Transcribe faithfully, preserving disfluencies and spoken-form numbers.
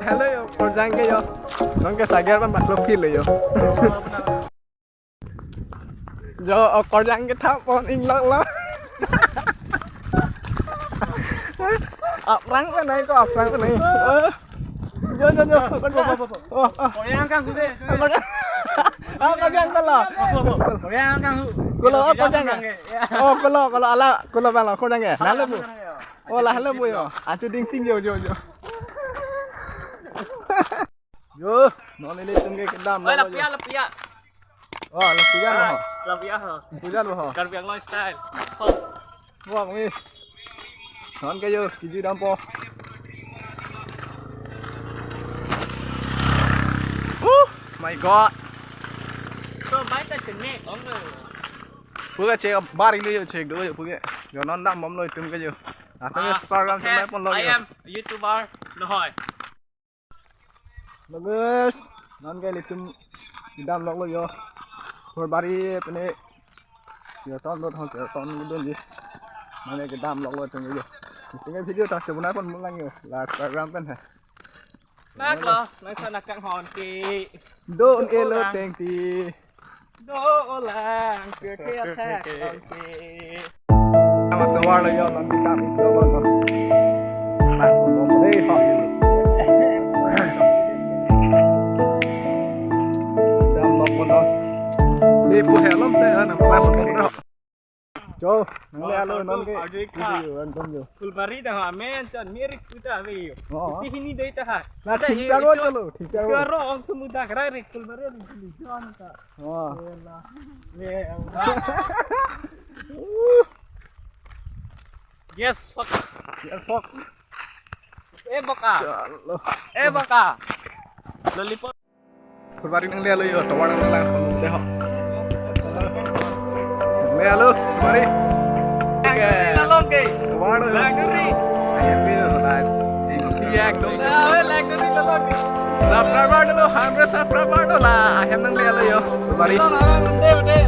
Hello yo, korjang ke yo. Nonke sager pan baklo feel yo. Jo, oh, korjang ke thap pon inglok lo. Aphrang penai ko, aphrang penai. Oh. Jo, jo, jo. Oh, oh. Korjang kang sude. Oh, korjang ko lo. Korjang kang. Ko lo, oh, korjang ke. Oh, ko lo, ko lo, ala, ko lo bang lo, korjang ke. Lalu bu. Oh, lalu bu yo. Achu ding ting yo, jo, jo. Jo, non ilitum ke kedam. Oi, lo, lapia, jo. Lapia. Oh, lapujan mo. Lapia ho. Lapujan mo. Karbi Anglong style. Ho. Wah, mi. Nonke jo, kiji dampo. Oh my God. So, bai ta chene, ong lo. Puke che bar ini jo che do jo puke. Jo non dambomlo itum ke jo. Atau ah, Instagram okay. Channel pon lo I jo. Am YouTuber Nohoi. Bagus. Nonke ilitum kedam loklo jo. Phurbari pene. Yo ton dot hon ton dun ji. Nonke kedam loklo itum jo. Itum video ta chebuna pon mulang jo. La Instagram pen he. Nak lo, nak sa nak kang hon ke. Don elo tengti. Do olang, ke ke attack, okay. Nama tovar lo yo, nanti kami tovar lo. Nah, mau deh, Pak. Dam lo pon lo. Di pu helom te, ana, mau pon lo. Jo, nangle alo nonke. Arjui ka. Video, welcome jo. Kulbari ta ha men chon mirik puta ave yo. Oh. Isi hini dei ta ha. Na thik ta ro chalo, thik ta ro. Ro ong tu muda kara re kulbari alo jili jon ta. Oh. Ela. Le. Yes, fuck. Yes, fuck. Eh, boka. Chalo. Eh, boka. Lollipop. Kulbari nangle alo yo, tovar nangle lang, nangle ho. Nangle alo, kulbari. Lalong ke. Tovar lo yo. Langduri. Ahem lo, right. Iya, ekdom. Ave langduri lalong ke. Subscriber lo, hundred subscriber lo la. Ahem nangle alo yo, kulbari. Lalong, lalong, ude, ude.